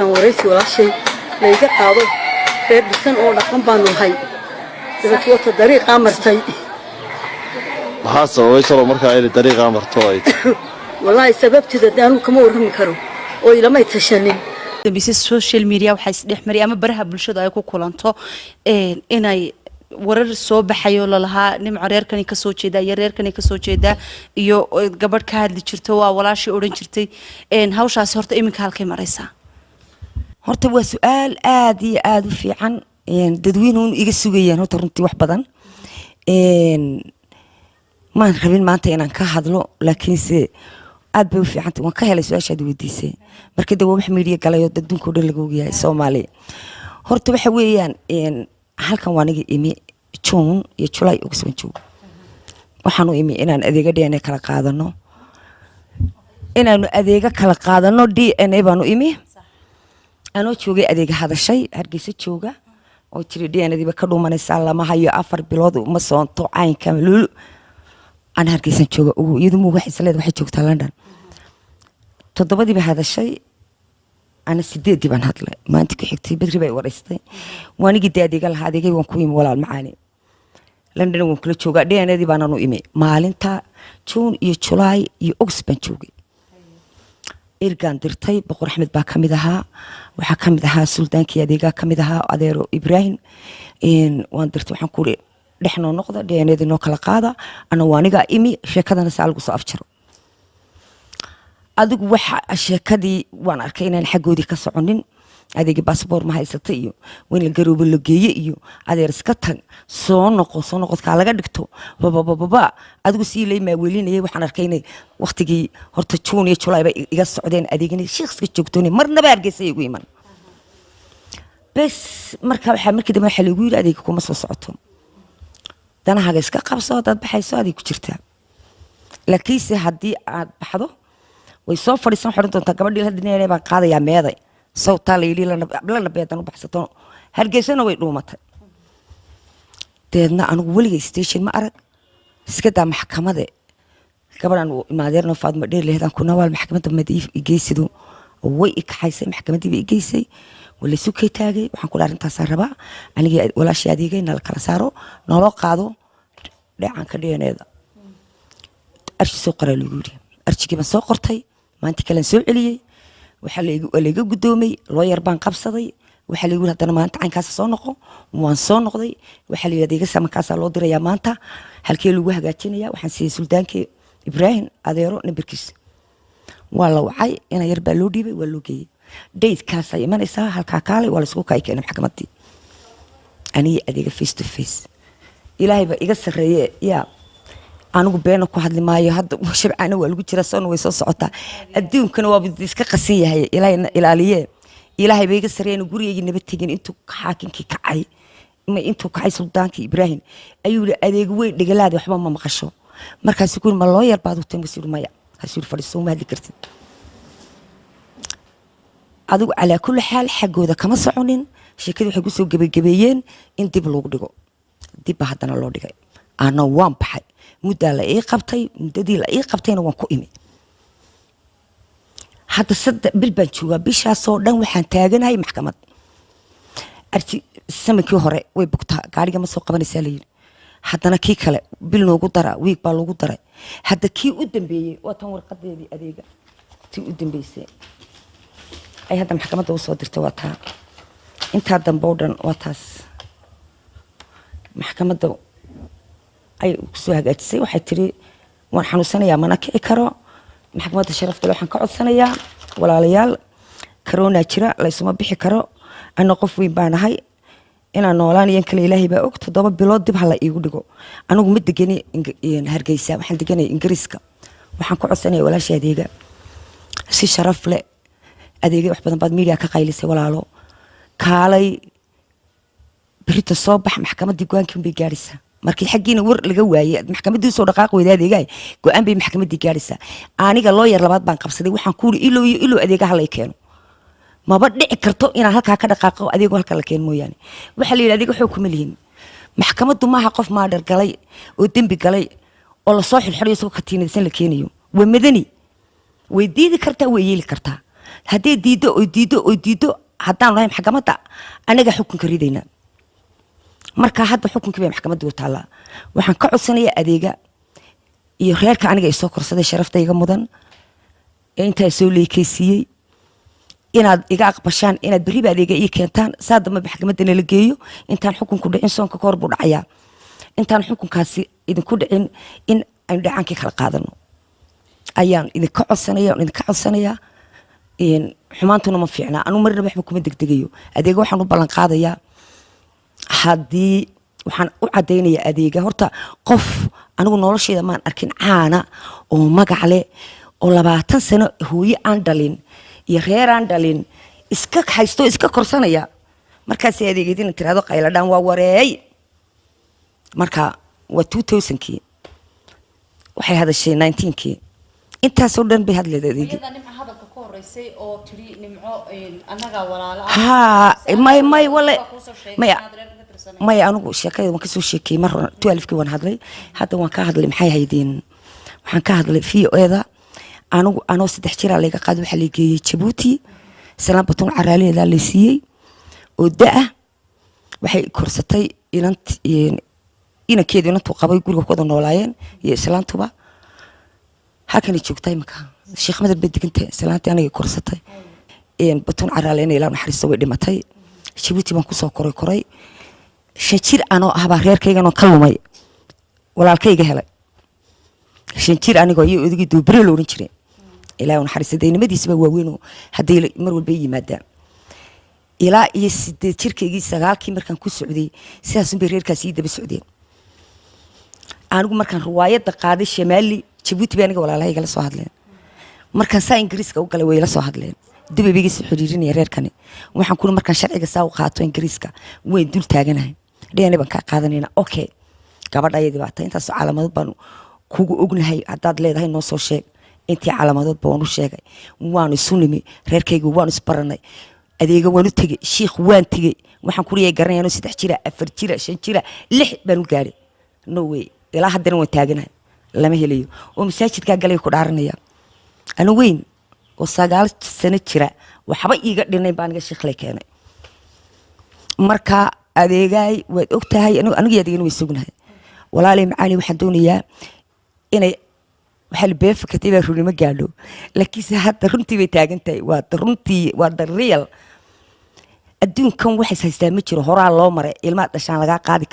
Waraysi walaashay layga qaado. Reer dhisan oo dhaqan baanu nahay. Dabeet wata dariiqaa martay. Maxaa sababay salo markaa inay dariiqaa marto ay? Wallaahi, sababteeda de anugu kama warrami karo oo ilamay tashanin. Dambeyse social media waxaa isdhex mariyay ama baraha bulshada ay ku kulanto inay warar soo baxayo lalahaa Nimco reerkani kasoo jeedaa iyo reerkani kasoo jeedaa iyo gabadh ka hadli jirto, waa walaashii odhan jirtay. Hawshaasi horta iminka halkay maraysaa? Horta waa su-aal aada iyo aada u fiican. Dadweynuhu iga sugayaan horta runtii wax badan. Maan rabin maanta inaan ka hadlo, laakiinse aad bay u fiicantay. Waan ka helay su-aashaad weydiisay. Marka de waa wax media galay oo adduunka o dhan laga ogyahay Soomaaliya. Horta waxa weeyaan, halkan waa aniga imi June iyo July uga soo joogo. Waxaan u imi inaan adeega DNA kala qaadano, inaanu adeega kala qaadano DNA baanu imi. Anoo joogay adeega hadashay, Hargeysa jooga, oo jiri DNA-diiba ka dhumanaysaa, lama hayo, 4 bilood uma soonto caynka lulu. Aan Hargeysan jooga ugu, iyadu mu waxay isleed waxay joogtaa London. Toddobadiiba hadashay, ana sideeddii baan hadlay. Maalintii ku xigtay Bedri bay waraystay. Waanigii dee adeega lahaa, adeegay waan ku imi. Walaal macaani, London waan kula joogaa, DNA-dii baanaan u imi. Maalinta June iyo July iyo August baan joogay. Ergaan dirtay, Boqor Axmed baa kamid ahaa, waxaa kamid ahaa suldaankii adeegaa kamid ahaa, adeero Ibraahim. Waan dirtay, waxaan ku uri dhex noo noqda, DNA-dii noo kala qaada. Ana waa anigaa imi, sheekadana saa lagu soo afjaro. Adigu waxa sheekadii waan arkay inaan xaggoodii ka soconin. Adeegii baasboor ma haysata iyo in la garoobo la geeye iyo adeer iska tag, soo noqo, soo noqodkaa laga dhigto bababababa. Adigu sii lay maawelinayay. Waxaan arkay inay waqtigii horta June iyo July bay iga socdeen. Adeegina Sheekh iska joogtoonay, marnaba Hargeysa igu iman. Bes, marka waxaa markii dambe waxaa lagu yidhi adeega kuma soo socoto, danahaaga iska qabso, haddaad baxayso aday ku jirtaa, laakiinse haddii aad baxdo way soo fadhiisan xidhan doontaa gabadhii hadda neenay baan qaadayaa meeday sawtaa la yidhi lana beedan u baxsato. Hargeysana way dhuumatay. Deedna anigu weligay station ma arag, iska daa maxkamade. Gabadhan imaadeerno Faadma Dheer lehdaan ku nawaal maxkamadda madiif igeysido, way i kaxaysay, maxkamadiiba i geysay, waa laysu kay taagay. Waxaan ku dhaha arrintaasaa rabaa, anigii walaashii adeegay nala kala saaro, naloo qaado dheecaanka DNA-da. Arji soo qoraa lagu yidhi. Arjigii baan soo qortay, maalintii kalean soo celiyey. Waxaa waa layga guddoomay. Lawyer baan qabsaday. Waxaa laygu yidhi haddana maanta caynkaasa soo noqo. Waan soo noqday. Waxaa la yidhi adeega samankaasaa loo dirayaa maanta, halkee lagu hagaajinaya? Waxaan siiyey suldaankii Ibraahim adeero nambarkiisa. Waa la wacay, ina yar baa loo dhiibay, waa loo geeyey. Date-kaasay imanaysaa halkaa, kaalay. Waa laysku kay keenay maxkamaddii, anigii adeega face to face. Ilaahay baa iga sarreeye. Yaa anigu beena ku hadli maayo. Hadda shabcaana waa lagu jiraa, soona way soo socotaa, adduunkana waaba iska qasan yahay. Ilaahayna ilaaliye. Ilaahay ba iga sarreeyana gurigaygii naba tegin. Intuu xaakinkii kacay, intuu kacay suldaankii Ibraahim ayuu yihi adeeg wey dhegalaada waxba ma maqasho. Markaasuu ku yiri ma lawyer baad u tahay? Markaasuu yiri maya. Markaasuu yiri fadhiiso, ma hadli kartid adigu. Calaa kulli xaal xaggooda kama soconin. Sheekadii waxay kusoo gebagabeeyeen in dib loogu dhigo. Dib baa haddana loo dhigay. Ana waan baxay, muddaa la ii qabtay. Muddadii la ii qabtayna waan ku imi. Hadda 3 bil baan joogaa. Bishaasoo dhan waxaan taaganahay maxkamad. Arji samankii hore way bugtaa, gaariga ma soo qabanaysaa layidhi. Haddana kii kale bil noogu dara, wiig baa loogu daray. Hadda kii u dambeeyey waa tan, warqadeedii adeega tii u dambeysay ay hadda maxkamadda usoo dirtay waa taa. Intaa dambe oo dhan waa taas maxkamadda ay kusoo hagaajisay. Waxay tiri waan xanuunsanayaa, mana kici karo. Maxkamadda sharafta leh waxaan ka codsanayaa, walaalayaal, corona jira, laysuma bixi karo, ana qof weyn baan ahay, inaan noolaan kale Ilaahay baa og. 7 bilood dib hala iigu dhigo. Anigu ma degani Hargeysa, waxaan deganay Ingiriiska. Waxaan ku codsanaya walaasha adeega si sharaf leh, adeega wax badan baad media ka qaylisay, walaalo kaalay berita soo bax. Maxkamaddii go-aankii bay gaadhaysaa. Markii xaggiina war laga waayey, maxkamaddii usoo dhaqaaq weyda adeegahay, go-aan bay maxkamaddii gaadhaysaa. Aniga lawyer labaad baan qabsaday. Waxaan ku uri ilow iyo ilow adeega halay keeno, maba dhici karto inaan halkaa ka dhaqaaqo adeego halka la keeno mooyaane. Waxaa la yidhi adeega waxba kuma lihin, maxkamaddu maaha qof maadhar galay oo dembi galay oo lasoo xirxirayo isagoo katiinadsan la keenayo. Waa madani, way diidi kartaa, way yeeli kartaa. Hadday diiddo oy diiddo oy diiddo, haddaan nahay maxkamadda, anaga xukunka ridaynaa. Marka hadda xukunkii bay maxkamadda u taallaa. Waxaan ka codsanayaa adeega iyo reerka aniga isoo korsaday, sharafta iga mudan ee intaa soo leekaysiiyey, inaad iga aqbashaan, inaad berriba adeega ii keentaan, saa dambe maxkamadda nala geeyo intaan xukunku dhicin. Soonka ka hor buu dhacayaa. Intaan xukunkaasi idinku dhicin in aynu dhacaankii kala qaadano ayaan idinka codsanaya, idinka codsanayaa. Xumaantuna ma fiicna. Anu marna waxba kuma degdegayo. Adeega waxaan u ballan qaadayaa, haddii waxaan u caddaynayaa adeega, horta qof anigu nolosheeda maan arkin caana oo magac leh oo 20 sano hooye aan dhalin iyo reer aan dhalin iska haysto, iska korsanaya. Markaasay adeegyadina tirahdo qayladhaan waa wareey. Marka waa 2000-kii, waxay hadashay 19-kii. Intaasoo dhan bay hadleed adeegi. Iyada Nimco hadalka ka horeysay oo tiri Nimco annagaa walaala. Haa, may wale, maya, maya. Anigu sheekada waan kasoo sheekeeyey mar hore. 12-kii waan hadlay, hadda waan ka hadlay. Maxay haydeen? Waxaan ka hadlay VOA-da. Anigu anoo 3 jiraa layga qaaday, waxaa la geeyey Jabuuti. Salaan Batun Caraaliheedaa la siiyey oo da-ah. Waxay korsatay inant inankeedu, inantuu qabay, guriga ku wada noolaayeen iyo islaantuba. Halkanay joogtaa imika, Sheekh Madar bay degantahay. Islaantii aniga korsatay, Batuun Caraale, ina Ilaa naxariisto, way dhimatay. Jabuuti baan kusoo koray. 5 jir anoo ah baa reerkayganoo ka lumay walaalkayga helay. 5 jir anigoo iyo odagii duubire la odhan jiray, Ilaa naxariista, daynimadiisaba waaweynoo hadday mar walba yimaadaan. Ilaa iyo 8 jirkaygii, 9-kii markaan ku socday, sidaasunbay reerkaas ii daba socdeen. Anigu markaan riwaayadda qaaday Shamaali, Jabuuti bay aniga walaalahay igala soo hadleen. Markaan saa Ingiriiska u galay, way ila soo hadleen. Dubay bay iga soo xiriirinaya reerkani. Waxaan kuli, markaan sharciga saa u qaato Ingiriiska, wayn dul taaganahay, DNA baan kaa qaadanayna. Okay, gabadha ayadii baa tahay, intaasoo calaamadood baan kugu ognahay, haddaad leedahay noo soo sheeg. Intii calaamadoodba waan u sheegay. Waanu isu nimi reerkayga, waanu isbaranay. Adeega waan u tegey, shiikh waan tegey. Waxaan kuriyay garanaya anoo 3 jira, 4 jira, 5 jira, 6 baan u gaadhay. No way, ilaa haddana waan taaganahay, lama helayo. Oo masaajidkaa galay ku dhaaranaya, ano weyn oo 9 sano jira, waxba iiga dhinayn baa aniga shiikhlay keenay. Marka adeegaay, waad og tahay, anigu adeegana way sugnahay. Walaalay macaani, waxaan doonayaa inay waxaa la been fakatay baa runimo gaadho, laakiinse hadda runtii bay taagan tahay. Waa runtii, waa the real. Adduunkan waxays haystaa ma jiro. Horaa loo maray, ilmaha dhashaan lagaa qaadi.